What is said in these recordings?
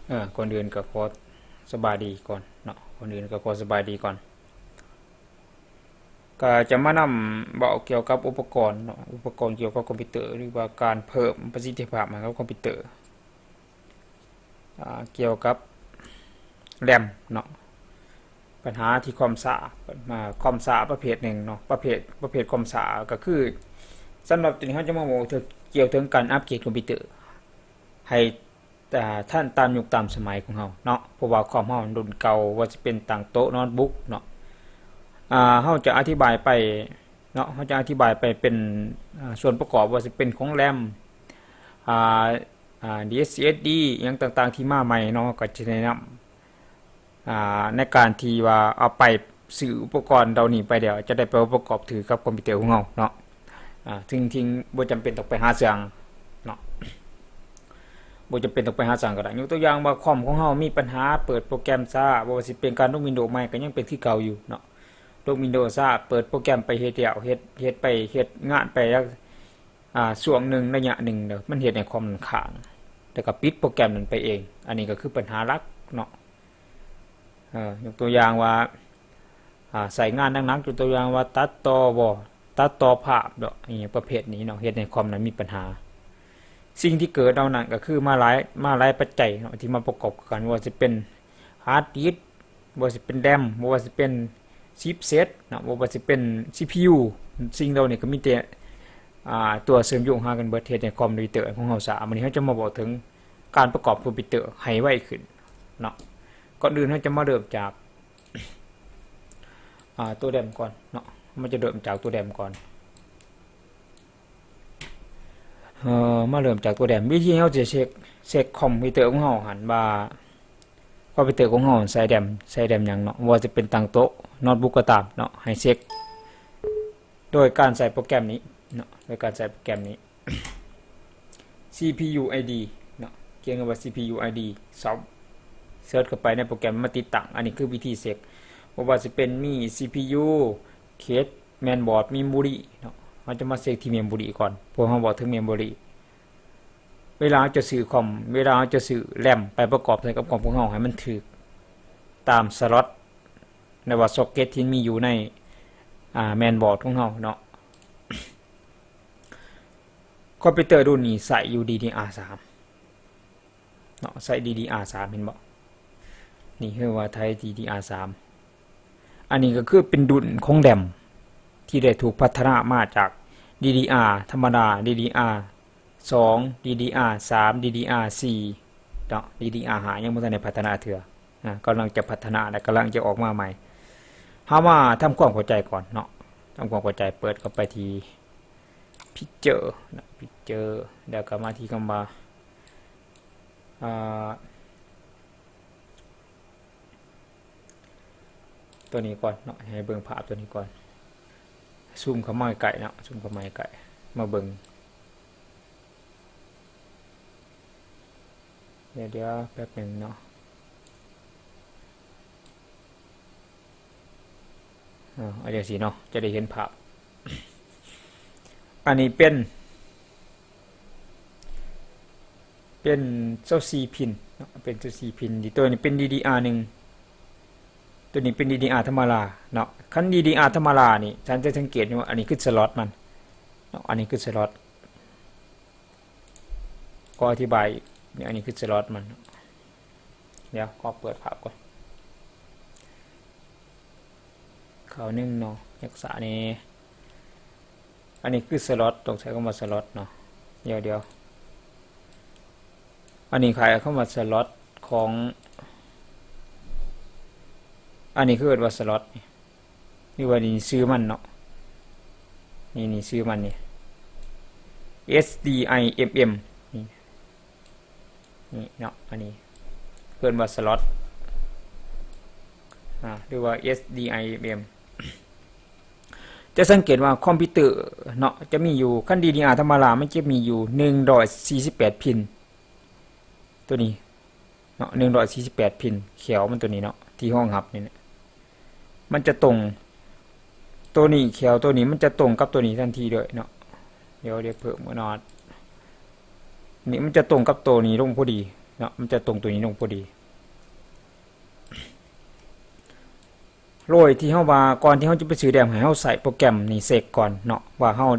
ເອີ ກ່ອນອື່ນກໍຂໍສະບາຍດີກ່ອນເນາະ, ກ່ອນອື່ນກໍຂໍສະບາຍດີກ່ອນ. ກໍຈະມານຳເວົ້າກ່ຽວກັບອຸປະກອນເນາະ, ອຸປະກອນກ່ຽວກັບຄອມພິວເຕີ ຫຼືວ່າການເພີ່ມປະສິດທິພາບໃຫ້ກັບຄອມພິວເຕີ ອ່າ ກ່ຽວກັບແຣມເນາະ. ບັນຫາທີ່ຄອມຊ້າ, ມາຄອມຊ້າປະເພດໜຶ່ງເນາະ, ປະເພດ ປະເພດຄອມຊ້າກໍຄື ສຳລັບຕົວນີ້ເຮົາຈະມາເວົ້າເຖິງ ກ່ຽວເຖິງການອັບເກຣດຄອມພິວເຕີໃຫ້ ອ່າ ທັນຕາມຍຸກຕາມສະໄໝຂອງເຮົາເນາະ, ເພາະວ່າຄອມເຮົາລຸ້ນເກົ່າ, ວ່າຊິເປັນຕັ້ງໂຕະ ໂນ້ດບຸກເນາະ, ອ່າ ເຮົາຈະອະທິບາຍໄປເນາະ, ເຮົາຈະອະທິບາຍໄປເປັນ ອ່າ ສ່ວນປະກອບ, ວ່າຊິເປັນຂອງແຣມ ອ່າ ອ່າ ດີເອັສຊີເອັສດີ ອີ່ຫຍັງຕ່າງໆທີ່ມາໃໝ່ເນາະ, ກໍຈະແນະນຳ ອ່າ ໃນການທີ່ວ່າເອົາໄປຊື້ອຸປະກອນເຫຼົ່ານີ້ໄປແລ້ວ ຈະໄດ້ໄປປະກອບຖືກກັບຄອມພິວເຕີຂອງເຮົາເນາະ. ອ່າ ເຖິງ ເຖິງບໍ່ຈຳເປັນຕ້ອງໄປຫາສ້າງເນາະ, ບໍ່ຈຳເປັນຕ້ອງໄປຫາສ້າງກໍໄດ້. ຍົກຕົວຢ່າງວ່າຄອມຂອງເຮົາມີບັນຫາເປີດໂປຣແກຣມຊ້າ, ບໍ່ວ່າຊິເປັນການລົງວິນໂດໃໝ່ກໍຍັງເປັນຄືເກົ່າຢູ່ເນາະ, ລົງວິນໂດຊ້າ, ເປີດໂປຣແກຣມໄປເຮັດແລ້ວ ເຮັດ ເຮັດໄປເຮັດງານໄປ ອ່າ ຊ່ວງໜຶ່ງ ໄລຍະໜຶ່ງ ແລ້ວມັນເຮັດໃຫ້ຄອມມັນຄ້າງ ແລ້ວກໍປິດໂປຣແກຣມນັ້ນໄປເອງ. ອັນນີ້ກໍຄືບັນຫາຫຼັກເນາະ. ເອີ ຍົກຕົວຢ່າງວ່າ ອ່າ ໃຊ້ງານໜັກໆ, ຍົກຕົວຢ່າງວ່າຕັດຕໍ່ບໍ່ ຕັດຕໍ່ພາບເນາະ, ອີ່ຫຍັງປະເພດນີ້ເນາະ, ເຮັດໃຫ້ຄອມນັ້ນມີບັນຫາ. ສິ່ງທີ່ເກີດເອົານັ້ນກໍຄືມາຫຼາຍ ມາຫຼາຍປັດໄຈເນາະ ທີ່ມາປະກອບກັນ, ບໍ່ວ່າຊິເປັນຮາດດິສ, ບໍ່ວ່າຊິເປັນແຣມ, ບໍ່ວ່າຊິເປັນຊິບເຊັດເນາະ, ບໍ່ວ່າຊິເປັນຊີພີຢູ, ສິ່ງເຫຼົ່ານີ້ກໍມີແຕ່ ອ່າ ຕົວເຊື່ອມໂຍງຫາກັນເບິດ ເຮັດໃຫ້ຄອມຄອມພິວເຕີຂອງເຮົາຊ້າ. ມື້ນີ້ເຮົາຈະມາເວົ້າເຖິງການປະກອບຄອມພິວເຕີໃຫ້ໄວຂຶ້ນເນາະ. ກ່ອນອື່ນເຮົາຈະມາເລີ່ມຈາກ ອ່າ ຕົວແຣມກ່ອນເນາະ, ເຮົາຈະເລີ່ມຈາກຕົວແຣມກ່ອນ. ເອີ ມາເລີ່ມຈາກຕົວແຣມ. ວິທີເຮົາຈະເຊັກ ເຊັກຄອມພິວເຕີຂອງເຮົາຫັ້ນວ່າ ຄອມພິວເຕີຂອງເຮົາໃຊ້ແຣມ ໃຊ້ແຣມຫຍັງເນາະ, ບໍ່ວ່າຈະເປັນຕັ້ງໂຕະ ໂນ້ດບຸກກໍຕາມເນາະ, ໃຫ້ເຊັກໂດຍການໃຊ້ໂປຣແກຣມນີ້ເນາະ, ໂດຍການໃຊ້ໂປຣແກຣມນີ້ ຊີພີຢູໄອດີເນາະ, ຂຽນຄຳວ່າຊີພີຢູໄອດີຊອບ ເສີດເຂົ້າໄປໃນໂປຣແກຣມມາຕິດຕັ້ງ. ອັນນີ້ຄືວິທີເຊັກ, ບໍ່ວ່າຊິເປັນມີຊີພີຢູ, ເຄສ, ແມນບອດ, ເມມໂມຣີເນາະ. ເຮົາຈະມາເຊັກທີ່ເມມໂມຣີກ່ອນ, ເພາະເຮົາເວົ້າເຖິງເມມໂມຣີ. ເວລາເຮົາຈະຊື້ຄອມ ເວລາເຮົາຈະຊື້ແຣມໄປປະກອບໃສ່ກັບຄອມຂອງເຮົາ ໃຫ້ມັນຖືກຕາມສະລັອດ ຫຼືວ່າຊັອກເກັດທີ່ມີຢູ່ໃນ ອ່າ ແມນບອດຂອງເຮົາເນາະ. ຄອມພິວເຕີລຸ້ນນີ້ໃຊ້ຢູ່ດີດີອາສາມເນາະ, ໃຊ້ດີດີອາສາມ ເຫັນບໍ່? ນີ້ຄືວ່າໄທດີດີອາສາມ. ອັນນີ້ກໍຄືເປັນດຸນຂອງແຣມທີ່ໄດ້ຖືກພັດທະນາມາຈາກດີດີອາທຳມະດາ, ດີດີອາສອງ, ດີດີອາສາມ, ດີດີອາສີ່ເນາະ, ດີດີອາຫ້າຍັງບໍ່ທັນໄດ້ພັດທະນາເທື່ອ. ອ່າ ກຳລັງຈະພັດທະນາ ແລະ ກຳລັງຈະອອກມາໃໝ່. ເຮົາມາທຳຄວາມເຂົ້າໃຈກ່ອນເນາະ, ທຳຄວາມເຂົ້າໃຈ, ເປີດເຂົ້າໄປທີ່ພິກເຈີນະ, ພິກເຈີ, ແລ້ວກໍມາທີ່ຄຳວ່າ ອ່າ ຕົວນີ້ກ່ອນເນາະ, ໃຫ້ເບິ່ງພາບຕົວນີ້ກ່ອນ. ຊູມເຂົ້າມາໃກ້ໆເນາະ, ຊູມເຂົ້າມາໃກ້ໆ ມາເບິ່ງ. ດຽວໆ ແປັບໜຶ່ງເນາະ. ເອົາ ເອົາຈັ່ງຊີ້ເນາະ ຈະໄດ້ເຫັນພາບ. ອັນນີ້ເປັນ ເປັນຊາວສີ່ພິນເນາະ, ເປັນຊາວສີ່ພິນ. ໂຕນີ້ເປັນດີດີອາໜຶ່ງ, ໂຕນີ້ເປັນດີດີອາທຳມະດາເນາະ. ຄັນດີດີອາທຳມະດານີ້ ທ່ານຈະສັງເກດວ່າ ອັນນີ້ຄືສະລັອດມັນເນາະ, ອັນນີ້ຄືສະລັອດ. ຂໍອະທິບາຍອີກ, ອັນນີ້ຄືສະລັອດມັນ. ດຽວຂໍເປີດພາບກ່ອນ ຄາວໜຶ່ງເນາະ, ຍັກສາແດ່. ອັນນີ້ຄືສະລັອດ, ຕ້ອງໃຊ້ຄຳວ່າສະລັອດເນາະ. ດຽວໆ ອັນນີ້ຂາຍຄຳວ່າສະລັອດຂອງ, ອັນນີ້ຄືເອີ້ນວ່າສະລັອດນີ້. ຫຼືວ່ານີ້ຊື່ມັນເນາະ, ນີ້ ນີ້ຊື່ມັນນີ້ ເອັສດີໄອເອັມເອັມ ນີ້ ນີ້ເນາະ. ອັນນີ້ເອີ້ນວ່າສະລັອດ ອ່າ ຫຼືວ່າເອັສດີໄອເອັມເອັມ. ຈະສັງເກດວ່າຄອມພິວເຕີເນາະ ຈະມີຢູ່ ຄັນດີດີອາທຳມະດາ ມັນຈະມີຢູ່ໜຶ່ງຮ້ອຍສີ່ສິບແປດພິນ ໂຕນີ້ ເນາະ ໜຶ່ງຮ້ອຍສີ່ສິບແປດພິນ ແຂວມັນໂຕນີ້ເນາະ ທີ່ຮອງຮັບນີ້ນະ ມັນຈະຕົງ ໂຕນີ້ ແຂວໂຕນີ້ມັນຈະຕົງກັບໂຕນີ້ທັນທີເລີຍເນາະ. ດຽວ ດຽວເພີ່ມເນາະ ນີ້ມັນຈະຕົງກັບໂຕນີ້ລົງພໍດີ ເນາະ ມັນຈະຕົງຕົວນີ້ລົງພໍດີ. ໂດຍທີ່ເຮົາວ່າ ກ່ອນທີ່ເຮົາຈະໄປຊື້ແດມ ໃຫ້ເຮົາໃຊ້ໂປຣແກຣມນີ້ເຊັກກ່ອນເນາະ ວ່າເຮົາ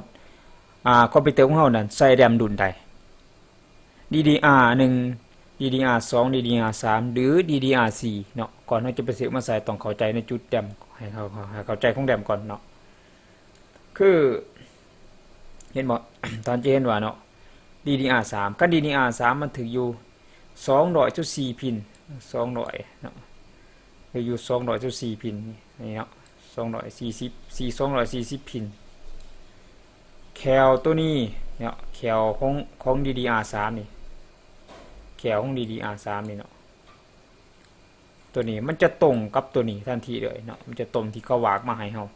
ອ່າ ຄອມພິວເຕີຂອງເຮົານັ້ນໃຊ້ແດມລຸ້ນໃດ ດີດີອາໜຶ່ງ ດີດີອາສອງ ດີດີອາສາມ ຫຼື ດີດີອາສີ່ເນາະ. ກ່ອນເຮົາຈະໄປຊື້ມາໃສ່ ຕ້ອງເຂົ້າໃຈໃນຈຸດແດມ ໃຫ້ເຂົ້າ ໃຫ້ເຂົ້າໃຈຂອງແດມກ່ອນເນາະ. ຄື ເຫັນບໍ່? ທ່ານຈະເຫັນວ່າເນາະ ດີດີອາສາມ ຄັນດີດີອາສາມມັນຖືກຢູ່ສອງຮ້ອຍຊາວສີ່ພິນ ສອງຮ້ອຍເນາະ ຖືກຢູ່ສອງຮ້ອຍຊາວສີ່ພິນ ນີ້ເນາະ ສອງຮ້ອຍສີ່ສິບ ສອງຮ້ອຍສີ່ສິບພິນ. ແຄວໂຕນີ້ເນາະ ແຄວຂອງ ຂອງດີດີອາສາມນີ້ ແຄວຂອງດີດີອາສາມນີ້ເນາະ ໂຕນີ້ມັນຈະຕົງກັບໂຕນີ້ທັນທີເລີຍເນາະ ມັນຈະຕົງທີ່ເຂົາວາກມາໃຫ້ເຮົາ.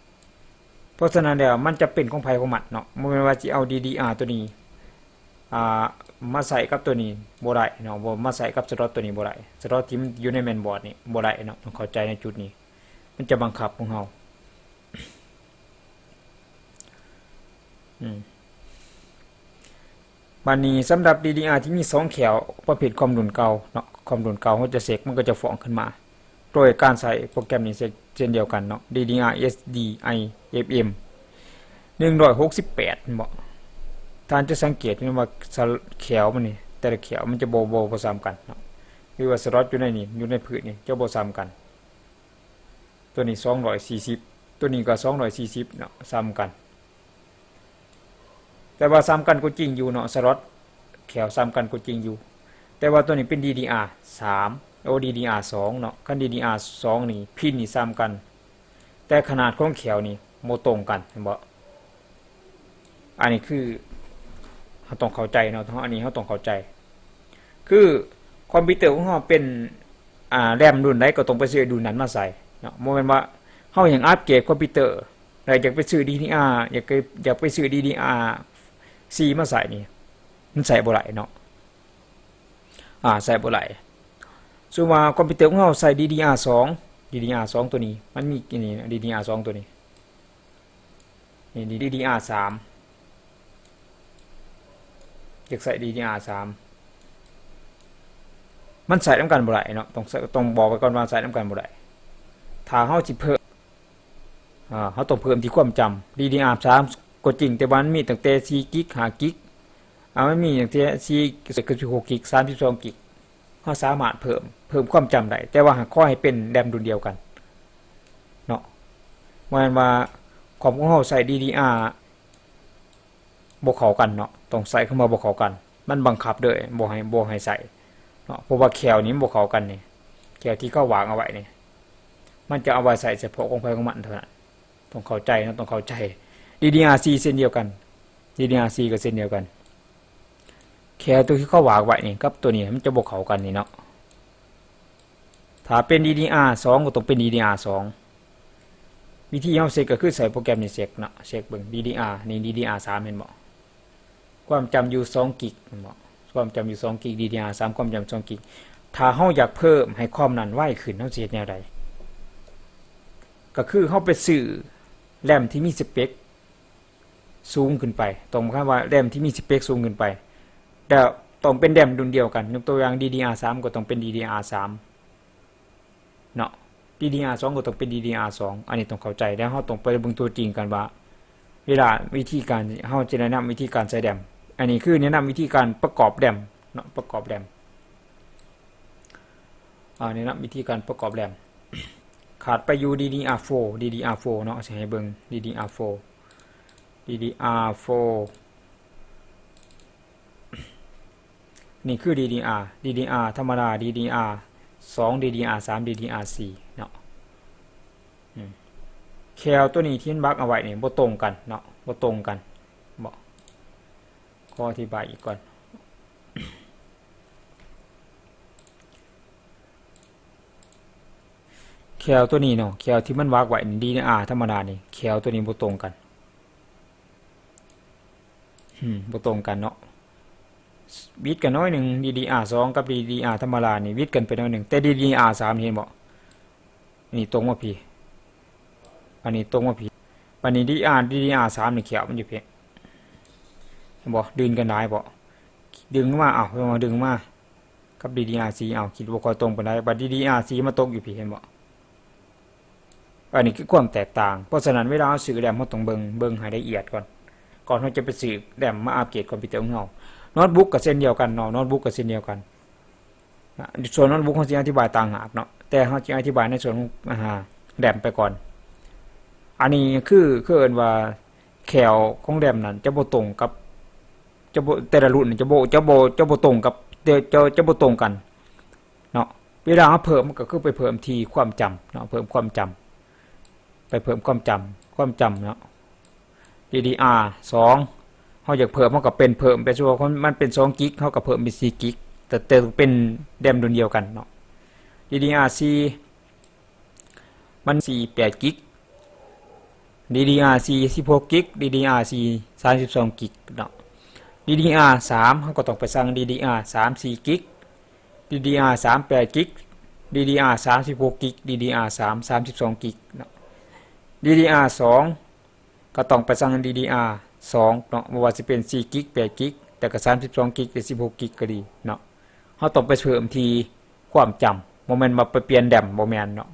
ເພາະສະນັ້ນແລ້ວ ມັນຈະເປັນຂອງໃຜຂອງມັນເນາະ ບໍ່ແມ່ນວ່າຊິເອົາດີດີອາໂຕນີ້ ອ່າ ມາໃສ່ກັບໂຕນີ້ບໍ່ໄດ້ເນາະ ບໍ່ມາໃສ່ກັບສະລັອດໂຕນີ້ບໍ່ໄດ້ ສະລັອດທີ່ມັນຢູ່ໃນແມນບອດນີ້ບໍ່ໄດ້ເນາະ ຕ້ອງເຂົ້າໃຈໃນຈຸດນີ້ ມັນຈະບັງຄັບຂອງເຮົາ. ອືມ ບາດນີ້ສຳລັບດີດີອາທີ່ມີສອງແຄວ ປະເພດຄອມລຸ້ນເກົ່າເນາະ ຄອມລຸ້ນເກົ່າ ເຮົາຈະເຊັກ ມັນກໍຈະຟ້ອງຂຶ້ນມາ ໂດຍການໃຊ້ໂປຣແກຣມນີ້ເຊັກເຊັ່ນດຽວກັນເນາະ ດີດີອາ ເອັສດີ ໄອ ເອັຟເອັມ ໜຶ່ງຮ້ອຍຫົກສິບແປດ ເຫັນບໍ່? ທ່ານຈະສັງເກດເຫັນວ່າ ສະ ແຄວມັນນີ້ ແຕ່ລະແຄວມັນຈະບໍ່ ບໍ່ ບໍ່ສ່ຳກັນເນາະ ຫຼືວ່າສະລັອດຢູ່ໃນນີ້ ຢູ່ໃນພື້ນນີ້ ຈະບໍ່ສ່ຳກັນ. ຕົວນີ້ສອງຮ້ອຍສີ່ສິບ ຕົວນີ້ກໍສອງຮ້ອຍສີ່ສິບເນາະ ສ່ຳກັນ ແຕ່ວ່າສ່ຳກັນກໍຈິງຢູ່ເນາະ ສະລັອດແຄວສ່ຳກັນກໍຈິງຢູ່ ແຕ່ວ່າຕົວນີ້ເປັນດີດີອາສາມ ໂອ ດີດີອາສອງເນາະ ຄັນດີດີອາສອງນີ້ພິນນີ້ສ່ຳກັນ ແຕ່ຂະໜາດຂອງແຄວນີ້ບໍ່ຕົງກັນ ເຫັນບໍ່? ອັນນີ້ຄືເຮົາຕ້ອງເຂົ້າໃຈເນາະ ອັນນີ້ເຮົາຕ້ອງເຂົ້າໃຈ ຄືຄອມພິວເຕີຂອງເຮົາເປັນ ອ່າ ແຣມລຸ້ນໃດກໍຕ້ອງໄປຊື້ລຸ້ນນັ້ນມາໃສ່ເນາະ ບໍ່ແມ່ນວ່າເຮົາຢາກອັບເກຣດຄອມພິວເຕີ ແລ້ວຢາກໄປຊື້ດີດີອາ ຢາກໄປ ຢາກໄປຊື້ດີດີອາສີ່ມາໃສ່ນີ້ ມັນໃຊ້ບໍ່ໄດ້ເນາະ ອ່າ ໃຊ້ບໍ່ໄດ້. ສົມມຸດວ່າຄອມພິວເຕີຂອງເຮົາໃຊ້ດີດີອາສອງ ດີດີອາສອງຕົວນີ້ ມັນມີອັນນີ້ ດີດີອາສອງຕົວນີ້ ນີ້ ດີດີອາສາມ ຢາກໃຊ້ດີດີອາສາມ ມັນໃຊ້ນຳກັນບໍ່ໄດ້ເນາະ ຕ້ອງໃຊ້ ຕ້ອງບອກໄວ້ກ່ອນວ່າໃຊ້ນຳກັນບໍ່ໄດ້ ຖ້າເຮົາຊິເພີ່ມ ອ່າ ເຮົາຕ້ອງເພີ່ມທີ່ຄວາມຈຳ ດີດີອາສາມກໍຈິງ ແຕ່ວ່າມັນມີຕັ້ງແຕ່ສີ່ກິກ ຫ້າກິກ ອ່າ ມັນມີຕັ້ງແຕ່ສີ່ກິກ ສິບຫົກກິກ ສາມສິບສອງກິກ ເຮົາສາມາດເພີ່ມ ເພີ່ມຄວາມຈຳໄດ້ ແຕ່ວ່າຫາກຂໍໃຫ້ເປັນແຣມລຸ້ນດຽວກັນເນາະ ບໍ່ແມ່ນວ່າຄອມຂອງເຮົາໃຊ້ດີດີອາ ບໍ່ເຂົ້າກັນເນາະ ຕ້ອງໃຊ້ຄຳວ່າບໍ່ເຂົ້າກັນ ມັນບັງຄັບເລີຍ ບໍ່ໃຫ້ ບໍ່ໃຫ້ໃຊ້ເນາະ ເພາະວ່າແຄວນີ້ມັນບໍ່ເຂົ້າກັນນີ້ ແຄວທີ່ເຂົາວາງເອົາໄວ້ນີ້ ມັນຈະເອົາໄວ້ໃຊ້ສະເພາະຂອງໃຜຂອງມັນເທົ່ານັ້ນ ຕ້ອງເຂົ້າໃຈເນາະ ຕ້ອງເຂົ້າໃຈ. ດີດີອາສີ່ເຊັ່ນດຽວກັນ ດີດີອາສີ່ກໍເຊັ່ນດຽວກັນ ແຄວຕົວທີ່ເຂົາວາງໄວ້ນີ້ກັບຕົວນີ້ມັນຈະບໍ່ເຂົ້າກັນນີ້ເນາະ. ຖ້າເປັນດີດີອາສອງກໍຕ້ອງເປັນດີດີອາສອງ ວິທີເຮົາເຊັກກໍຄືໃຊ້ໂປຣແກຣມນີ້ເຊັກເນາະ ເຊັກເບິ່ງ ດີດີອາ ນີ້ ດີດີອາສາມ ເຫັນບໍ່? ຄວາມຈຳຢູ່ສອງກິກ ເຫັນບໍ່? ຄວາມຈຳຢູ່ສອງກິກ ດີດີອາສາມ ຄວາມຈຳສອງກິກ ຖ້າເຮົາຢາກເພີ່ມໃຫ້ຄອມນັ້ນໄວຂຶ້ນ ເຮົາຊິເຮັດແນວໃດ? ກໍຄືເຮົາໄປຊື້ແຣມທີ່ມີສະເປັກ ສູງຂຶ້ນໄປ ຕ້ອງໝາຍຄວາມວ່າແຣມທີ່ມີສະເປັກສູງຂຶ້ນໄປ ແລ້ວຕ້ອງເປັນແຣມລຸ້ນດຽວກັນ ຍົກຕົວຢ່າງ ດີດີອາສາມ ກໍຕ້ອງເປັນ ດີດີອາສາມ ເນາະ ດີດີອາສອງ ກໍຕ້ອງເປັນ ດີດີອາສອງ ອັນນີ້ຕ້ອງເຂົ້າໃຈ ແລ້ວເຮົາຕ້ອງໄປເບິ່ງຕົວຈິງກັນວ່າ ເວລາວິທີການ ເຮົາຈະແນະນຳວິທີການໃສ່ແຣມ ອັນນີ້ຄືແນະນຳວິທີການປະກອບແຣມເນາະ ປະກອບແຣມ ອ່າ ແນະນຳວິທີການປະກອບແຣມ ຂາດໄປຢູ່ ດີດີອາໂຟ ດີດີອາໂຟ ເນາະ ຊິໃຫ້ເບິ່ງ ດີດີອາໂຟ ດີດີອາໂຟ ນີ້ຄື ດີດີອາ ດີດີອາທຳມະດາ ດີດີອາສອງ ດີດີອາສາມ ດີດີອາສີ່ ເນາະ ອືມ ແຄວຕົວນີ້ທີ່ມັນບັກເອົາໄວ້ນີ້ບໍ່ຕົງກັນເນາະ ບໍ່ຕົງກັນ ບໍ່ ຂໍອະທິບາຍອີກກ່ອນ ແຄວຕົວນີ້ເນາະ ແຄວທີ່ມັນວາກໄວ້ນີ້ ດີດີອາທຳມະດານີ້ ແຄວຕົວນີ້ບໍ່ຕົງກັນ ອືມ ບໍ່ຕົງກັນເນາະ ບິດກັນໜ້ອຍໜຶ່ງ ດີດີອາສອງ ກັບ ດີດີອາທຳມະດານີ້ ບິດກັນໄປໜ້ອຍໜຶ່ງ ແຕ່ ດີດີອາສາມ ເຫັນບໍ່? ນີ້ຕົງມາພີ້ ອັນນີ້ຕົງມາພີ້ ບາດນີ້ ດີອາ ດີດີອາສາມ ນີ້ແຄວມັນຢູ່ພີ້ ເຫັນບໍ່? ດຶງກັນຫຼາຍບໍ່? ດຶງມາ ເອົາ ດຶງມາ ກັບດີດີອາສີ່ ເອົາ ຄິດບໍ່ຄ່ອຍຕົງປານໃດ ບັດດີດີອາສີ່ມາຕົກຢູ່ພີ້ ເຫັນບໍ່? ອັນນີ້ຄືຄວາມແຕກຕ່າງ. ເພາະສະນັ້ນ ເວລາເຮົາຊື້ແຣມ ເຮົາຕ້ອງເບິ່ງ ເບິ່ງໃຫ້ລະອຽດກ່ອນ ກ່ອນເຮົາຈະໄປຊື້ແຣມມາອັບເກຣດຄອມພິວເຕີຂອງເຮົາ. ໂນ້ດບຸກກໍເຊັ່ນດຽວກັນເນາະ ໂນ້ດບຸກກໍເຊັ່ນດຽວກັນ. ນະ ສ່ວນໂນ້ດບຸກເຮົາຊິອະທິບາຍຕ່າງຫາກເນາະ ແຕ່ເຮົາຊິອະທິບາຍໃນສ່ວນຂອງ ອ່າ ແຣມໄປກ່ອນ. ອັນນີ້ຄື ຄືເອີ້ນວ່າແຄວຂອງແຣມນັ້ນຈະບໍ່ຕົງກັບ ຈະບໍ່ ແຕ່ລະລຸ້ນຈະບໍ່ ຈະບໍ່ ຈະບໍ່ຕົງກັບ ຈະ ຈະ ຈະບໍ່ຕົງກັນເນາະ. ເວລາເຮົາເພີ່ມ ມັນກໍຄືໄປເພີ່ມທີ່ຄວາມຈຳເນາະ ເພີ່ມຄວາມຈຳ ໄປເພີ່ມຄວາມຈຳ ຄວามຈຳເນາະ. ດີດີອາສອງ ເຮົາຢາກເພີ່ມ ເຮົາກໍເປັນເພີ່ມໄປ ສົມມຸດວ່າມັນເປັນສອງກິກ ເຮົາກໍເພີ່ມເປັນສີ່ກິກ ແຕ່ ແຕ່ເປັນແຣມລຸ້ນດຽວກັນເນາະ. ດີດີອາສີ່ ມັນສີ່ແປດກິກ ດີດີອາສີ່ສິບຫົກກິກ ດີດີອາສີ່ສາມສິບສອງກິກເນາະ. ດີດີອາສາມ ເຮົາກໍຕ້ອງໄປສັ່ງດີດີອາສາມສີ່ກິກ ດີດີອາສາມແປດກິກ ດີດີອາສາມສິບຫົກກິກ ດີດີອາສາມສາມສິບສອງກິກເນາະ. ດີດີອາສອງ ກໍຕ້ອງໄປສັ່ງດີດີອາສອງເນາະ ບໍ່ວ່າຊິເປັນສີ່ກິກ ແປດກິກ ແຕ່ກໍສາມສິບສອງກິກ ຫຼືສິບຫົກກິກກໍດີເນາະ. ເຮົາຕ້ອງໄປເພີ່ມທີ່ຄວາມຈຳ ບໍ່ແມ່ນວ່າໄປປ່ຽນແຣມ ບໍ່ແມ່ນເນາະ.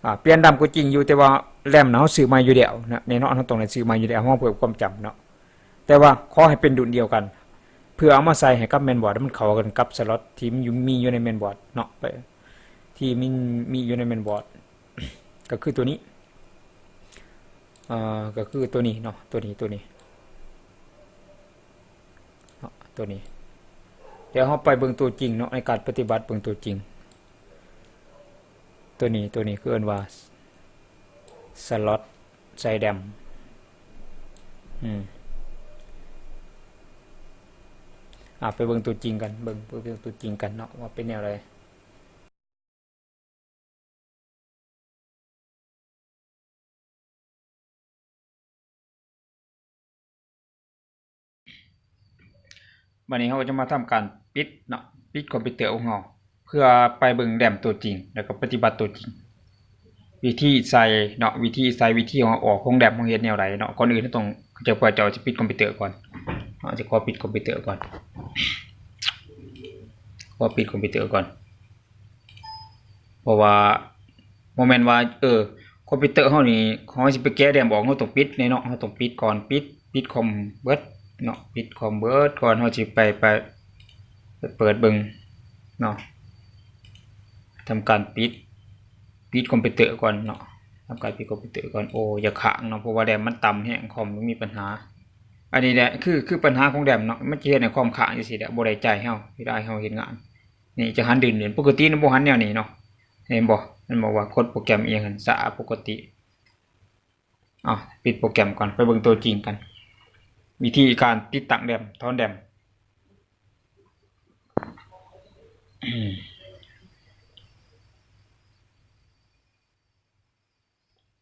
ອ່າ ປ່ຽນແຣມກໍຈິງຢູ່ ແຕ່ວ່າແຣມນະ ເຮົາຊື້ໃໝ່ຢູ່ແລ້ວນະ ແນ່ນອນເຮົາຕ້ອງໄດ້ຊື້ໃໝ່ຢູ່ແລ້ວ ເຮົາເພີ່ມຄວາມຈຳເນາະ. ແຕ່ວ່າຂໍໃຫ້ເປັນລຸ້ນດຽວກັນ ເພື່ອເອົາມາໃສ່ໃຫ້ກັບແມ່ນບອດ ໃຫ້ມັນເຂົ້າກັນກັບສລັອດທີ່ມັນຢູ່ ມີຢູ່ໃນແມ່ນບອດເນາະ ໄປ ທີ່ມັນມີຢູ່ໃນແມ່ນບອດ ກໍຄືຕົວນີ້ ເອີ ກໍຄືຕົວນີ້ເນາະ ຕົວນີ້ ຕົວນີ້ເນາະ ຕົວນີ້. ດຽວເຮົາໄປເບິ່ງຕົວຈິງເນາະ ໃນການປະຕິບັດເບິ່ງຕົວຈິງ. ຕົວນີ້ ຕົວນີ້ຄືເອີ້ນວ່າສລັອດໃສ່ແຣມ. ອືມ ອ່າ ໄປເບິ່ງຕົວຈິງກັນ ເບິ່ງ ໄປເບິ່ງຕົວຈິງກັນເນາະ ວ່າເປັນແນວໃດ. ບັດນີ້ເຮົາກໍຈະມາທຳການປິດເນາະ ປິດຄອມພິວເຕີຂອງເຮົາ ເພື່ອໄປເບິ່ງແຣມຕົວຈິງ ແລ້ວກໍປະຕິບັດຕົວຈິງ ວິທີໃສ່ເນາະ ວິທີໃສ່ ວິທີເອົາອອກຂອງແຣມ ເຮົາເຮັດແນວໃດເນາະ. ກ່ອນອື່ນເຮົາຕ້ອງ ຈະ ເພື່ອເຈົ້າຈະປິດຄອມພິວເຕີກ່ອນເນາະ ຈະຂໍປິດຄອມພິວເຕີກ່ອນ ຂໍປິດຄອມພິວເຕີກ່ອນ. ເພາະວ່າບໍ່ແມ່ນວ່າ ເອີ ຄອມພິວເຕີເຮົານີ້ ເຮົາຊິໄປແກະແຣມອອກ ເຮົາຕ້ອງປິດແນ່ເນາະ ເຮົາຕ້ອງປິດກ່ອນ ປິດ ປິດຄອມເບິດເນາະ ປິດຄອມເບິດກ່ອນ ເຮົາຊິໄປ ໄປ ໄປເປີດເບິ່ງເນາະ. ທຳການປິດ ປິດຄອມພິວເຕີກ່ອນເນາະ ທຳການປິດຄອມພິວເຕີກ່ອນ. ໂອ້ ຢ່າຄ້າງເນາະ ເພາະວ່າແຣມມັນຕ່ຳແຮງ ຄອມມັນມີບັນຫາ. ອັນນີ້ແຫຼະ ຄື ຄືບັນຫາຂອງແຣມເນາະ ມັນຈະເຮັດໃຫ້ຄອມຄ້າງຈັ່ງຊີ້ແຫຼະ ບໍ່ໄດ້ໃຈເຮົາ ເວລາເຮົາເຮັດງານ. ນີ້ຈະຫັນດືນໆ ປົກກະຕິມັນບໍ່ຫັນແນວນີ້ເນາະ ເຫັນບໍ່? ມັນບອກວ່າກົດໂປຣແກຣມອີ່ຫຍັງຫັ້ນຊ້າປົກກະຕິ. ເອົາ ປິດໂປຣແກຣມກ່ອນ ໄປເບິ່ງຕົວຈິງກັນ ວິທີການຕິດຕັ້ງແຣມ ຖອນແຣມ.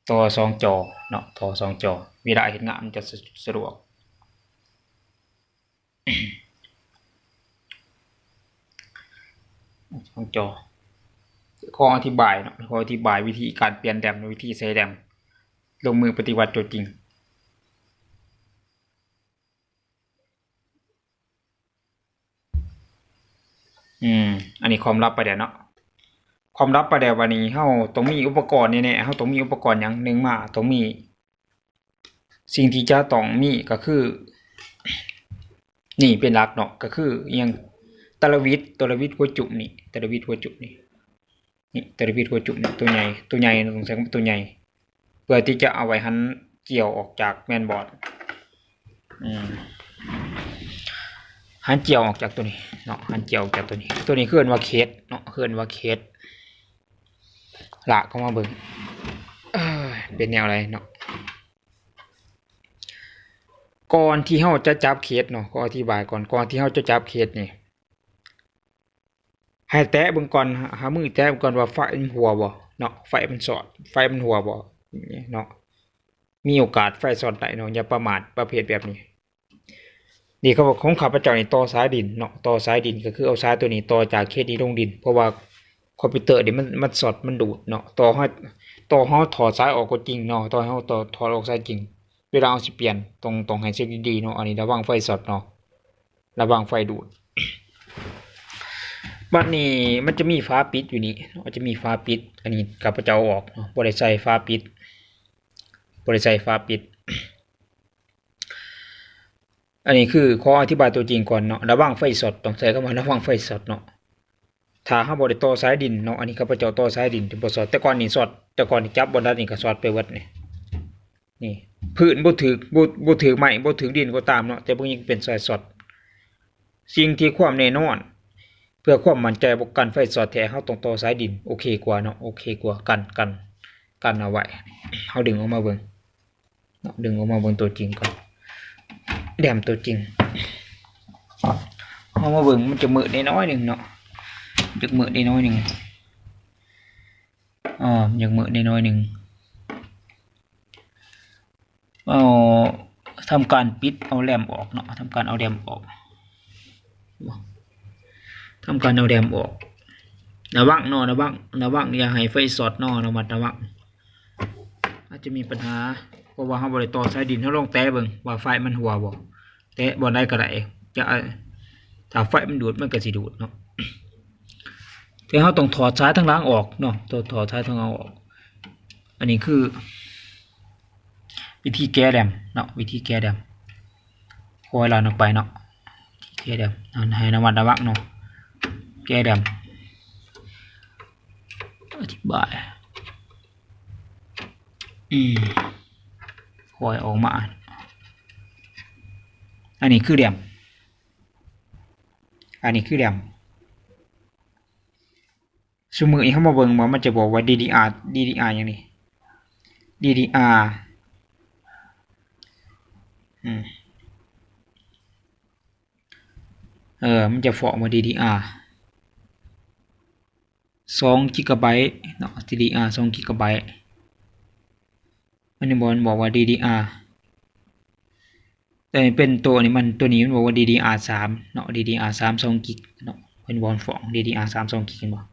ຕໍ່ສອງຈໍເນາະ ຕໍ່ສອງຈໍ ເວລາເຮັດງານມັນຈະສະ ສະດວກ ສອງຈໍ. ຂໍອະທິບາຍເນາະ ຂໍອະທິບາຍວິທີການປ່ຽນແຣມ ວິທີໃສ່ແຣມ ລົງມືປະຕິບັດຕົວຈິງ. ອືມ ອັນນີ້ຄວາມລັບໄປແລ້ວເນາະ ຄວາມລັບໄປແລ້ວ. ບັດນີ້ເຮົາຕ້ອງມີອຸປະກອນແນ່ໆ ເຮົາຕ້ອງມີອຸປະກອນຫຍັງ? ໜຶ່ງມາຕ້ອງມີ ສິ່ງທີ່ຈະຕ້ອງມີກໍຄື ນີ້ເປັນຫຼັກເນາະ ກໍຄືອີ່ຫຍັງ? ຕະລະວິດ ຕະລະວິດຫົວຈຸ້ມນີ້ ຕະລະວິດຫົວຈຸ້ມນີ້ ນີ້ ຕະລະວິດຫົວຈຸ້ມນີ້ ຕົວໃຫຍ່ ຕົວໃຫຍ່ ຕ້ອງໃຊ້ຕົວໃຫຍ່ ເພື່ອທີ່ຈະເອົາໄວ້ຫັນກ່ຽວອອກຈາກແມ່ນບອດ ອືມ ຫັນກ່ຽວອອກຈາກຕົວນີ້ເນາະ ຫັນກ່ຽວອອກຈາກຕົວນີ້. ຕົວນີ້ເອີ້ນວ່າເຄສເນາະ ເອີ້ນວ່າເຄສ. ລາກເຂົ້າມາເບິ່ງ ເອີ ເປັນແນວໃດເນາະ? ກ່ອນທີ່ເຮົາຈະຈັບເຄສເນາະ ຂໍອະທິບາຍກ່ອນ ກ່ອນທີ່ເຮົາຈະຈັບເຄສນີ້ ໃຫ້ແຕະເບິ່ງກ່ອນ ຫາມືແຕະເບິ່ງກ່ອນວ່າໄຟມັນຮົ່ວບໍ່ເນາະ ໄຟມັນຊອດ ໄຟມັນຮົ່ວບໍ່ເນາະ. ມີໂອກາດໄຟຊອດໄດ້ເນາະ ຢ່າປະໝາດປະເພດແບບນີ້. ນີ້ ຂອງຂ້າພະເຈົ້ານີ້ຕໍ່ສາຍດິນເນາະ ຕໍ່ສາຍດິນ ກໍຄືເອົາສາຍຕົວນີ້ຕໍ່ຈາກເຄສນີ້ລົງດິນ ເພາະວ່າຄອມພິວເຕີນີ້ມັນ ມັນຊອດ ມັນດູດເນາະ. ຕໍ່ເຮົາ ຕໍ່ເຮົາຖອດສາຍອອກກໍຈິງເນາະ ຕໍ່ເຮົາຖອດ ຖອດອອກສາຍຈິງ ເວລາເຮົາຊິປ່ຽນ ຕ້ອງ ຕ້ອງໃຫ້ເຊັກດີໆເນາະ. ອັນນີ້ລະວັງໄຟຊອດເນາະ ລະວັງໄຟດູດ. ບ ບັດນີ້ມັນຈະມີຝາປິດຢູ່ນີ້ເນາະ ຈະມີຝາປິດ. ອັນນີ້ຂ້າພະເຈົ້າເອົາອອກເນາະ ບໍ່ໄດ້ໃສ່ຝາປິດ ບໍ່ໄດ້ໃສ່ຝາປິດ. ອັນນີ້ຄືຂໍອະທິບາຍຕົວຈິງກ່ອນເນາະ ລະວັງໄຟຊັອດ ຕ້ອງໃຊ້ຄຳວ່າລະວັງໄຟຊັອດເນາະ. ຖ້າເຮົາບໍ່ໄດ້ຕໍ່ສາຍດິນເນາະ ອັນນີ້ຂ້າພະເຈົ້າຕໍ່ສາຍດິນຈະບໍ່ຊັອດ. ແຕ່ກ່ອນນີ້ຊັອດ ແຕ່ກ່ອນນີ້ຈັບບໍ່ໄດ້ ນີ້ກໍຊັອດໄປເບິດນີ້. ນີ້ ພື້ນບໍ່ຖືກ ບໍ່ ບໍ່ຖືກໄມ້ ບໍ່ຖືກດິນກໍຕາມເນາະ ແຕ່ພວກນີ້ເປັນສາຍຊັອດ. ສິ່ງທີ່ຄວາມແນ່ນອນ ເພື່ອຄວາມໝັ້ນໃຈ ບໍ່ກັນໄຟຊັອດແທ້ ເຮົາຕ້ອງຕໍ່ສາຍດິນ ໂອເຄກວ່າເນາະ ໂອເຄກວ່າ ກັນ ກັນ ກັນເອົາໄວ້. ເຮົາດຶງອອກມາເບິ່ງເນາະ ດຶງອອກມາເບິ່ງຕົວຈິງກ່ອນ ແດມຕົວຈິງ. ເຮົາມາເບິ່ງ ມັນຈະມືດແດ່ໜ້ອຍໜຶ່ງເນາະ ຈະມືດແດ່ໜ້ອຍໜຶ່ງ ອາ ຍັງມືດແດ່ໜ້ອຍໜຶ່ງ. ເອົາ ທຳການປິດເອົາແລັມອອກເນາະ ທຳການເອົາແລັມອອກ ທຳການເອົາແລັມອອກ. ລະວັງເນາະ ລະວັງ ລະວັງຢ່າໃຫ້ໄຟຊັອດເນາະ ລະມັດລະວັງ. ອາດຈະມີບັນຫາ ເພາະວ່າເຮົາບໍ່ໄດ້ຕໍ່ສາຍດິນ ເຮົາລອງແຕະເບິ່ງວ່າໄຟມັນຮົ່ວບໍ່. ແຕະບ່ອນໃດກໍໄດ້ ຈະ ຖ້າໄຟມັນດູດ ມັນກໍຊິດູດເນາະ. ແຕ່ເຮົາຕ້ອງຖອດສາຍທາງຫຼັງອອກເນາະ ຕ້ອງຖອດສາຍທາງຫຼັງອອກ. ອັນນີ້ຄືວິທີແກ້ແລັມເນາະ ວິທີແກ້ແລັມ ຄ່ອຍລັນອອກໄປເນາະ ວິທີແກ້ແລັມ ໃຫ້ລະມັດລະວັງເນາະ ແກ້ແລັມ. ອະທິບາຍ ອືມ ຄ່ອຍອອກມາ. ອັນນີ້ຄືແລັມ ອັນນີ້ຄືແລັມ. ຊຸມື້ນີ້ເຮົາມາເບິ່ງວ່າມັນຈະບອກວ່າ ດີດີອາ ດີດີອາ ຫຍັງນີ້ ດີດີອາ ອືມ ເອີ ມັນຈະຟ້ອງວ່າ ດີດີອາ ສອງກິກກາໄບເນາະ ດີດີອາ ສອງກິກກາໄບ. ມັນຍັງບໍ່ ມັນບອກວ່າ ດີດີອາ ແຕ່ເປັນໂຕນີ້ ມັນ ໂຕນີ້ມັນບອກວ່າ ດີດີອາ ສາມເນາະ ດີດີອາ ສາມ ສອງກິກເນາະ. ເພິ່ນບໍ່ຟ້ອງ ດີດີອາ ສາມ ສອງກິກ ເຫັນບໍ່?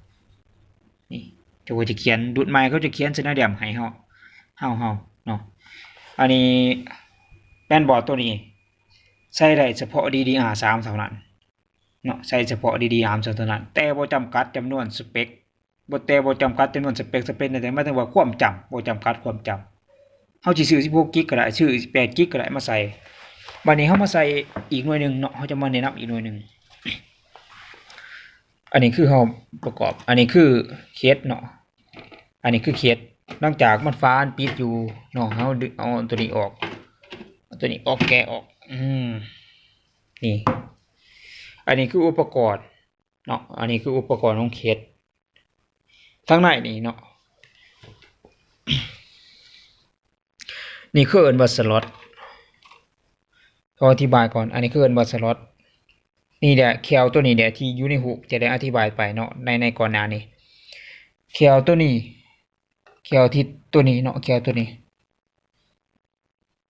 ນີ້ ເຂົາຈະຂຽນ ລຸ້ນໃໝ່ເຂົາຈະຂຽນໃສ່ໜ້າແດມໃຫ້ເຮົາ ເຮົາ ເຮົາເນາະ. ອັນນີ້ແມ່ນບໍ່ ໂຕນີ້ໃຊ້ໄດ້ສະເພາະ ດີດີອາ ສາມ ເທົ່ານັ້ນເນາະ ໃຊ້ສະເພາະ ດີດີອາ ສາມ ເທົ່ານັ້ນ ແຕ່ບໍ່ຈຳກັດຈຳນວນສະເປັກ. ບໍ່ ແຕ່ບໍ່ຈຳກັດຈຳນວນສະເປັກ ສະເປັກນັ້ນໝາຍເຖິງວ່າຄວາມຈຳ ບໍ່ຈຳກັດຄວາມຈຳ. ເຮົາຊິຊື້ສິບຫົກກິກກໍໄດ້ ຊື້ແປດກິກກໍໄດ້ມາໃສ່. ບາດນີ້ເຮົາມາໃສ່ອີກໜ່ວຍໜຶ່ງເນາະ ເຮົາຈະມາແນະນຳອີກໜ່ວຍໜຶ່ງ. ອັນນີ້ຄືເຮົາປະກອບ ອັນນີ້ຄືເຄສເນາະ ອັນນີ້ຄືເຄສ. ຫຼັງຈາກມັນຝາມັນປິດຢູ່ເນາະ ເຮົາດຶງເອົາຕົວນີ້ອອກ ເອົາຕົວນີ້ອອກ ແກະອອກ ອືມ ນີ້ ອັນນີ້ຄືອຸປະກອນເນາະ ອັນນີ້ຄືອຸປະກອນຂອງເຄສ. ທາງໃນນີ້ເນາະ ນີ້ຄືເອີ້ນວ່າສະລັອດ ຂໍອະທິບາຍກ່ອນ ອັນນີ້ຄືເອີ້ນວ່າສະລັອດ. ນີ້ແຫຼະ ແຄວໂຕນີ້ແຫຼະທີ່ຢູ່ໃນຮູບ ຈະໄດ້ອະທິບາຍໄປເນາະ ໃນ ໃນກ່ອນໜ້ານີ້. ແຄວໂຕນີ້ ແຄວທີ່ໂຕນີ້ເນາະ ແຄວໂຕນີ້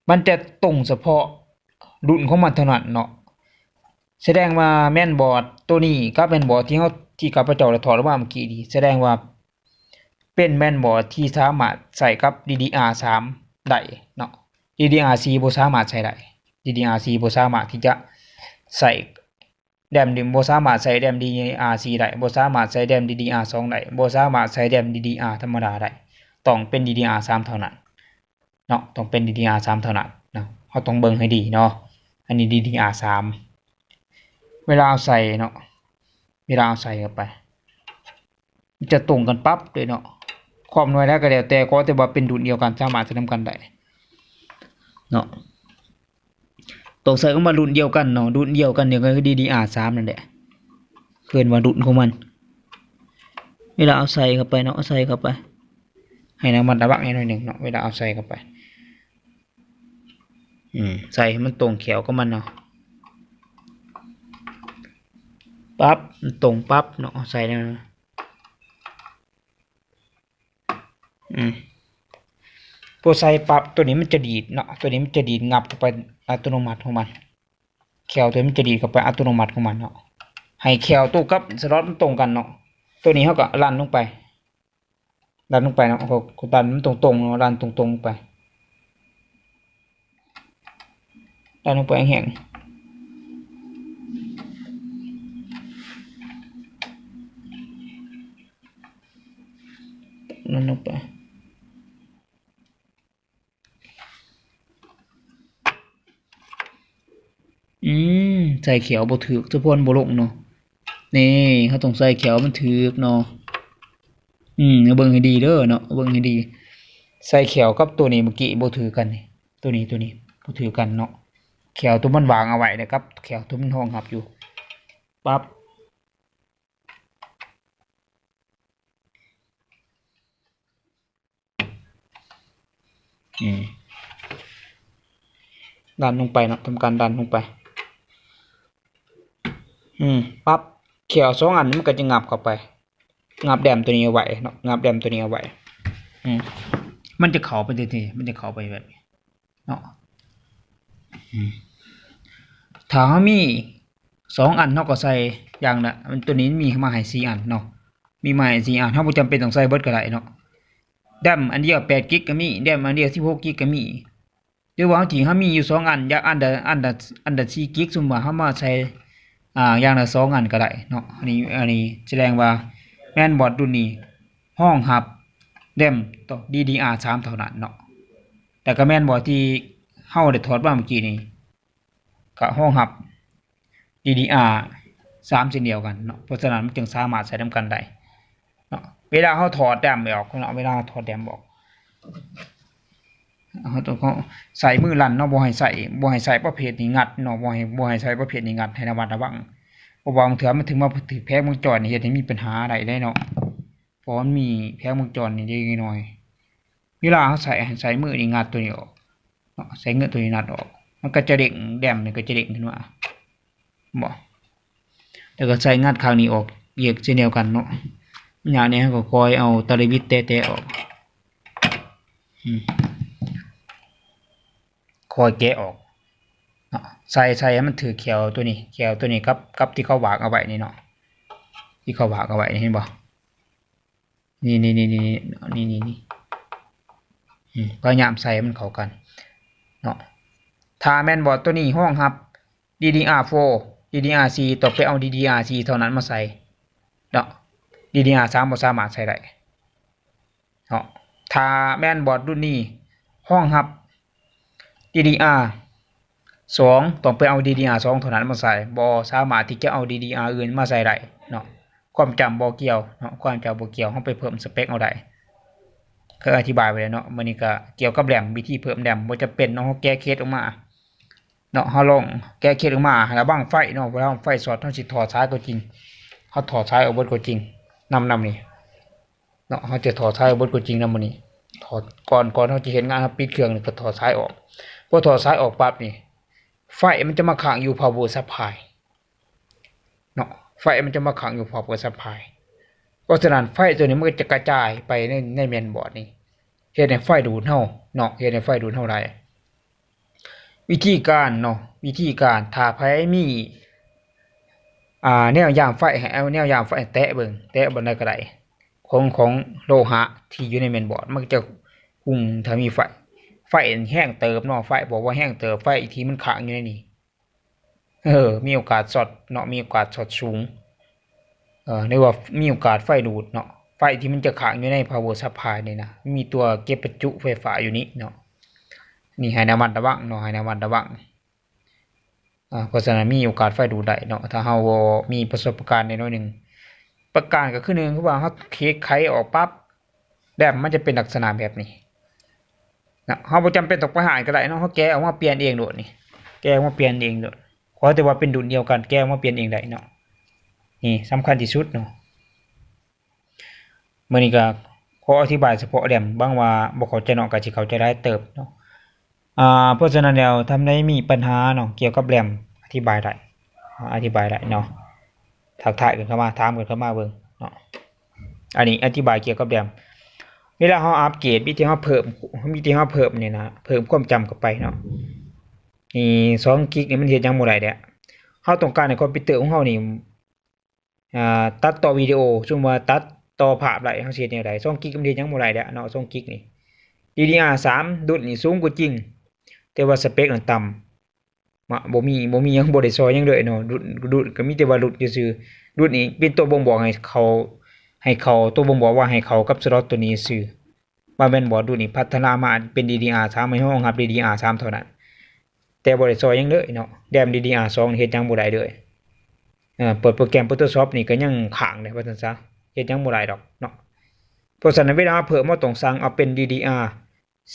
ມັນຈະຕົງສະເພາະລຸ້ນຂອງມັນເທົ່ານັ້ນເນາະ. ສະແດງວ່າແມ່ນບອດໂຕນີ້ກັບແມ່ນບອດທີ່ເຮົາ ທີ່ຂ້າພະເຈົ້າໄດ້ຖອດອອກມາເມື່ອກີ້ນີ້ ສະແດງວ່າເປັນແມ່ນບອດທີ່ສາມາດໃຊ້ກັບດີດີອາ ສາມ ໄດ້ເນາະ. ດີດີອາ ສີ່ ບໍ່ສາມາດໃຊ້ໄດ້ ດີດີອາ ສີ່ ບໍ່ສາມາດທີ່ຈະໃຊ້ ແດມ ບໍ່ສາມາດໃຊ້ແດມດີດີອາ ສີ່ ໄດ້ ບໍ່ສາມາດໃຊ້ແດມດີດີອາ ສອງ ໄດ້ ບໍ່ສາມາດໃຊ້ແດມດີດີອາ ທຳມະດາໄດ້ ຕ້ອງເປັນດີດີອາ ສາມ ເທົ່ານັ້ນເນາະ ຕ້ອງເປັນດີດີອາ ສາມ ເທົ່ານັ້ນເນາະ. ເຮົາຕ້ອງເບິ່ງໃຫ້ດີເນາະ ອັນນີ້ດີດີອາ ສາມ ເວລາເອົາໃສ່ເນາະ ເວລາເອົາໃສ່ເຂົ້າໄປ ຈະຕົງກັນປັບເລີຍເນາະ. ຄວາມໜ່ວຍໃດກໍແລ້ວແຕ່ ຂໍແຕ່ວ່າເປັນລຸ້ນດຽວກັນ ສາມາດໃຊ້ນຳກັນໄດ້ເນາະ. ຕ້ອງໃຊ້ຄຳວ່າລຸ້ນດຽວກັນເນາະ ລຸ້ນດຽວກັນນີ້ກໍຄືດີດີອາ ສາມ ນັ້ນແຫຼະ ເອີ້ນວ່າລຸ້ນຂອງມັນ. ເວລາເອົາໃສ່ເຂົ້າໄປເນາະ ເອົາໃສ່ເຂົ້າໄປ ໃຫ້ລະມັດລະວັງໜ້ອຍໜຶ່ງເນາະ ເວລາເອົາໃສ່ເຂົ້າໄປ. ອືມ ໃສ່ໃຫ້ມັນຕົງແຂວຂອງມັນເນາະ ປັບ ມັນຕົງປັບເນາະ ໃສ່ແລ້ວ ອືມ ພໍໃສ່ປັບ ໂຕນີ້ມັນຈະດີດເນາະ ໂຕນີ້ມັນຈະດີດຫງັບເຂົ້າໄປອັດຕະໂນມັດຂອງມັນ ແຂວໂຕນີ້ມັນຈະດີດເຂົ້າໄປອັດຕະໂນມັດຂອງມັນເນາະ. ໃຫ້ແຂວໂຕກັບສະລັອດມັນຕົງກັນເນາະ ໂຕນີ້ເຮົາກໍລັນລົງໄປ ດັນລົງໄປເນາະ ເຮົາກໍດັນມັນຕົງໆເນາະ ດັນຕົງໆລົງໄປ ດັນລົງໄປແຮງໆ. ນັ້ນລົງໄປ. ອືມ ໃສ່ແຂ້ວບໍ່ຖືກ ສະພອນບໍ່ລົງເນາະ. ນີ້ ເຮົາຕ້ອງໃສ່ແຂ້ວໃຫ້ມັນຖືກເນາະ. ອືມ ເບິ່ງໃຫ້ດີເດີເນາະ ເບິ່ງໃຫ້ດີ. ໃສ່ແຂ້ວກັບໂຕນີ້ເມື່ອກີ້ບໍ່ຖືກກັນນີ້ ໂຕນີ້ ໂຕນີ້ບໍ່ຖືກກັນເນາະ. ແຂ້ວໂຕມັນວາງເອົາໄວ້ ແລ້ວກັບແຂ້ວໂຕມັນຮອງຮັບຢູ່ ປັບ. ອືມ ດັນລົງໄປເນາະ ທຳການດັນລົງໄປ. ອືມ ປັບ ແຂ້ວສອງອັນມັນກໍຈະຫງັບເຂົ້າໄປ ຫງັບແດມໂຕນີ້ເອົາໄວ້ເນາະ ຫຍັບແດມໂຕນີ້ເອົາໄວ້. ອືມ ມັນຈະເຂົ້າໄປເດ້ ມັນຈະເຂົ້າໄປແບບນີ້ເນາະ. ອືມ ຖ້າເຮົາມີສອງອັນ ເຮົາກໍໃສ່ຢ່າງລະ ໂຕນີ້ມັນມີມາໃຫ້ສີ່ອັນເນາະ ມີມາໃຫ້ສີ່ອັນ ເຮົາບໍ່ຈຳເປັນຕ້ອງໃສ່ເບິດກໍໄດ້ເນາະ. ແດມອັນດຽວແປດກິກກໍມີ ແດມອັນດຽວສິບຫົກກິກກໍມີ ຫຼືວ່າທີ່ເຮົາມີຢູ່ສອງອັນ ຢ່າງອັນລະ ອັນລະ ອັນລະສີ່ກິກ ສົມມຸດວ່າເຮົາມາໃສ່ ອ່າ ຢ່າງລະສອງອັນກໍໄດ້ເນາະ. ອັນນີ້ ອັນນີ້ສະແດງວ່າແມນບອດລຸ້ນນີ້ຮອງຮັບແດມຕໍ່ ດີດີອາ ສາມເທົ່ານັ້ນເນາະ ແລ້ວກໍແມນບອດທີ່ເຮົາໄດ້ຖອດມາເມື່ອກີ້ນີ້ ກໍຮອງຮັບ ດີດີອາ ສາມເຊັ່ນດຽວກັນເນາະ. ເພາະສະນັ້ນມັນຈຶ່ງສາມາດໃຊ້ນຳກັນໄດ້ເນາະ. ເວລາເຮົາຖອດແດມອອກເນາະ ເວລາເຮົາຖອດແດມອອກ ເຮົາຕ້ອງໃຊ້ມືລັ່ນເນາະ ບໍ່ໃຫ້ໃຊ້ ບໍ່ໃຫ້ໃຊ້ປະເພດນີ້ງັດເນາະ ບໍ່ໃຫ້ ບໍ່ໃຫ້ໃຊ້ປະເພດນີ້ງັດ ໃຫ້ລະມັດລະວັງ. ເພາະວ່າບາງເທື່ອມັນຖືກມາຖືກແຜງວົງຈອນນີ້ ເຮັດໃຫ້ມີປັນຫາໄດ້ເດ້ເນາະ. ເພາະມັນມີແຜງວົງຈອນນີ້ເລັກນ້ອຍ. ເວລາເຮົາໃຊ້ ໃຫ້ໃຊ້ມືນີ້ງັດໂຕນີ້ອອກເນາະ ໃຊ້ມືໂຕນີ້ງັດອອກ ມັນກໍຈະເດ້ງ ແດມນີ້ກໍຈະເດ້ງຂຶ້ນມາ ເຫັນບໍ່? ແລ້ວກໍໃຊ້ງັດຂ້າງນີ້ອອກອີກເຊັ່ນດຽວກັນເນາະ. ຍາກແດ່ ເຮົາກໍຄ່ອຍເອົາຕະຫຼະວິດແຕະໆອອກ ອືມ ຄ່ອຍແກະອອກເນາະ ໃສ່ ໃສ່ໃຫ້ມັນຖືກແຂ້ວໂຕນີ້ ແຂ້ວໂຕນີ້ກັບ ກັບທີ່ເຂົາວາງເອົາໄວ້ນີ້ເນາະ ທີ່ເຂົາວາງເອົາໄວ້ນີ້ ເຫັນບໍ່? ນີ້ໆໆ ອືມ ພະຍາຍາມໃສ່ໃຫ້ມັນເຂົ້າກັນເນາະ. ຖ້າແມ່ນບອດໂຕນີ້ຮອງຮັບ ດີດີອາ ໂຟ ດີດີອາ ສີ່ ຕ້ອງໄປເອົາ ດີດີອາ ສີ່ ເທົ່ານັ້ນມາໃສ່ເນາະ ດີດີອາ ສາມ ບໍ່ສາມາດໃສ່ໄດ້ເນາະ. ຖ້າແມ່ນບອດລຸ້ນນີ້ຮອງຮັບ ດີດີອາ ສອງ ຕ້ອງໄປເອົາ ດີດີອາ ສອງ ເທົ່ານັ້ນມາໃສ່ ບໍ່ສາມາດທີ່ຈະເອົາ ດີດີອາ ອື່ນມາໃສ່ໄດ້ເນາະ. ຄວາມຈຳບໍ່ກ່ຽວເນາະ ຄວາມຈຳບໍ່ກ່ຽວ ເຮົາໄປເພີ່ມສະເປັກເອົາໄດ້ ເຄີຍອະທິບາຍໄປແລ້ວເນາະ. ມື້ນີ້ກໍກ່ຽວກັບແຣມ ວິທີເພີ່ມແຣມ ບໍ່ຈຳເປັນເນາະ ເຮົາແກ້ເຄດອອກມາເນາະ ເຮົາລອງແກ້ເຄດອອກມາ ລະວັງໄຟເນາະ ເວລາໄຟຊັອດ ເຮົາຊິຖອດສາຍກໍຈິງ ເຮົາຖອດສາຍອອກເບິດກໍຈິງ ນຳ ນຳນີ້ ເນາະ ເຮົາຈະຖອດສາຍອອກເບິດກໍຈິງນຳມື້ນີ້ ຖອດ ກ່ອນ ກ່ອນເຮົາຈະເຮັດງານ ເຮົາປິດເຄື່ອງນີ້ກໍຖອດສາຍອອກ. ພໍຖອດສາຍອອກປັບນີ້ ໄຟມັນຈະມາຄ້າງຢູ່ພາວເວີຊັບພາຍເນາະ ໄຟມັນຈະມາຄ້າງຢູ່ພາວເວີຊັບພາຍ. ເພາະສະນັ້ນໄຟຕົວນີ້ມັນກໍຈະກະຈາຍໄປໃນ ໃນແມນບອດນີ້ ເຮັດໃຫ້ໄຟດູດເຮົາເນາະ ເຮັດໃຫ້ໄຟດູດເຮົາໄດ້. ວິທີການເນາະ ວິທີການ ຖ້າໃຜມີ ອ່າ ແນວຢາມໄຟ ໃຫ້ເອົາແນວຢາມໄຟແຕະເບິ່ງ ແຕະບ່ອນໃດກໍໄດ້ ຂອງ ຂອງໂລຫະທີ່ຢູ່ໃນແມນບອດ ມັນຈະຮຸ່ງ ຖ້າມີໄຟ ໄຟແຮງເຕີບເນາະ ໄຟ ບອກວ່າແຮງເຕີບ ໄຟທີ່ມັນຄ້າງຢູ່ໃນນີ້ ເອີ ມີໂອກາດຊັອດເນາະ ມີໂອກາດຊັອດສູງ ເອີ ຫຼືວ່າມີໂອກາດໄຟດູດເນາະ ໄຟທີ່ມັນຈະຄ້າງຢູ່ໃນພາວເວີຊັບພາຍນີ້ນະ ມີຕົວເກັບປະຈຸໄຟຟ້າຢູ່ນີ້ເນາະ. ນີ້ໃຫ້ລະມັດລະວັງເນາະ ໃຫ້ລະມັດລະວັງ ອາ ເພາະສະນັ້ນມີໂອກາດໄຟດູດໄດ້ເນາະ ຖ້າເຮົາບໍ່ມີປະສົບປະການແດ່ໜ້ອຍໜຶ່ງ. ປະການກໍຄື ໜຶ່ງ ຄືວ່າເຮົາເຄດໄຂອອກປັບ ແດມມັນຈະເປັນລັກສະນະແບບນີ້ນະ ເຮົາບໍ່ຈຳເປັນຕ້ອງໄປຫາກໍໄດ້ເນາະ ເຮົາແກະອອກມາປ່ຽນເອງໂລດນີ້ ແກະອອກມາປ່ຽນເອງໂລດ ຂໍແຕ່ວ່າເປັນລຸ້ນດຽວກັນ ແກະອອກມາປ່ຽນເອງໄດ້ເນາະ. ນີ້ສຳຄັນທີ່ສຸດເນາະ. ມື້ນີ້ກໍຂໍອະທິບາຍສະເພາະແດມ ຫວັງວ່າບໍ່ເຂົ້າໃຈເນາະ ກໍຊິເຂົ້າໃຈຫຼາຍເຕີບເນາະ. ອາ ເພາະສະນັ້ນແລ້ວ ທ່ານໃດມີບັນຫາເນາະ ກ່ຽວກັບແດມ ອະທິບາຍໄດ້ ອາ ອະທິບາຍໄດ້ເນາະ ທັກທາຍກັນເຂົ້າມາ ຖາມກັນເຂົ້າມາເບິ່ງເນາະ. ອັນນີ້ອະທິບາຍກ່ຽວກັບແດມ ເວລາເຮົາອັບເກຣດ ວິທີເຮົາເພີ່ມ ວິທີເຮົາເພີ່ມນີ້ນະ ເພີ່ມຄວາມຈຳເຂົ້າໄປເນາະ. ນີ້ ສອງກິກນີ້ມັນເຮັດຫຍັງບໍ່ໄດ້ແລ້ວ ເຮົາຕ້ອງການໃຫ້ຄອມພິວເຕີຂອງເຮົານີ້ ອ່າ ຕັດຕໍ່ວິດີໂອ ສົມມຸດວ່າຕັດຕໍ່ພາບໄດ້ ເຮົາຊິເຮັດແນວໃດ? ສອງກິກມັນເຮັດຫຍັງບໍ່ໄດ້ແລ້ວເນາະ ສອງກິກນີ້ ດີດີອາ ສາມ ລຸ້ນນີ້ສູງກວ່າຈິງ ແຕ່ວ່າສະເປັກນັ້ນຕ່ຳ ມະ ບໍ່ມີ ບໍ່ມີຫຍັງ ບໍ່ໄດ້ຊ່ອຍຫຍັງເລີຍເນາະ ລຸ້ນ ລຸ້ນກໍມີແຕ່ວ່າລຸ້ນຊື່ໆ. ລຸ້ນນີ້ເປັນຕົວບົ່ງບອກໃຫ້ເຂົາ ໃຫ້ເຂົ້າ ຕົວບົ່ງບອກວ່າໃຫ້ເຂົ້າກັບສລັອດໂຕນີ້ຊື່. ວ່າແມ່ນບອດດູນີ້ພັດທະນາມາເປັນດີດີອາສາມ ໃຫ້ຮອງຮັບດີດີອາສາມເທົ່ານັ້ນ, ແຕ່ບໍ່ໄດ້ຊ່ອຍຫຍັງເລີຍເນາະ. ແດມດີດີອາສອງເຮັດຫຍັງບໍ່ໄດ້ເລີຍ. ເອີ ເປີດໂປຣແກຣມ Photoshop ນີ້ກໍຍັງຄ້າງເດ້ ວ່າຊັ້ນຊະ, ເຮັດຫຍັງບໍ່ໄດ້ດອກເນາະ. ເພາະສະນັ້ນ ເວລາເພີ່ມ ເຮົາຕ້ອງສັ່ງເອົາເປັນດີດີອາ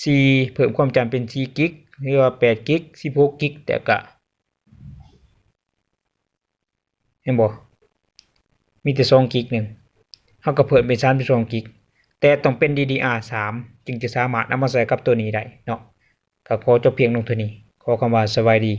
ສີ່ ເພີ່ມຄວາມຈຳເປັນສີ່ກິກ ຫຼືວ່າແປດກິກ ສິບຫົກກິກ ແຕ່ກະ ເຫັນບໍ່? ມີແຕ່ສອງກິກໜຶ່ງ ເຮົາກໍເພີ່ມເປັນສາມສິບສອງກິກ, ແຕ່ຕ້ອງເປັນດີດີອາສາມ ຈຶ່ງຈະສາມາດເອົາມາໃສ່ກັບໂຕນີ້ໄດ້ເນາະ. ກໍຂໍຈົບພຽງລົງເທົ່ານີ້. ຂໍຄຳວ່າສະບາຍດີ.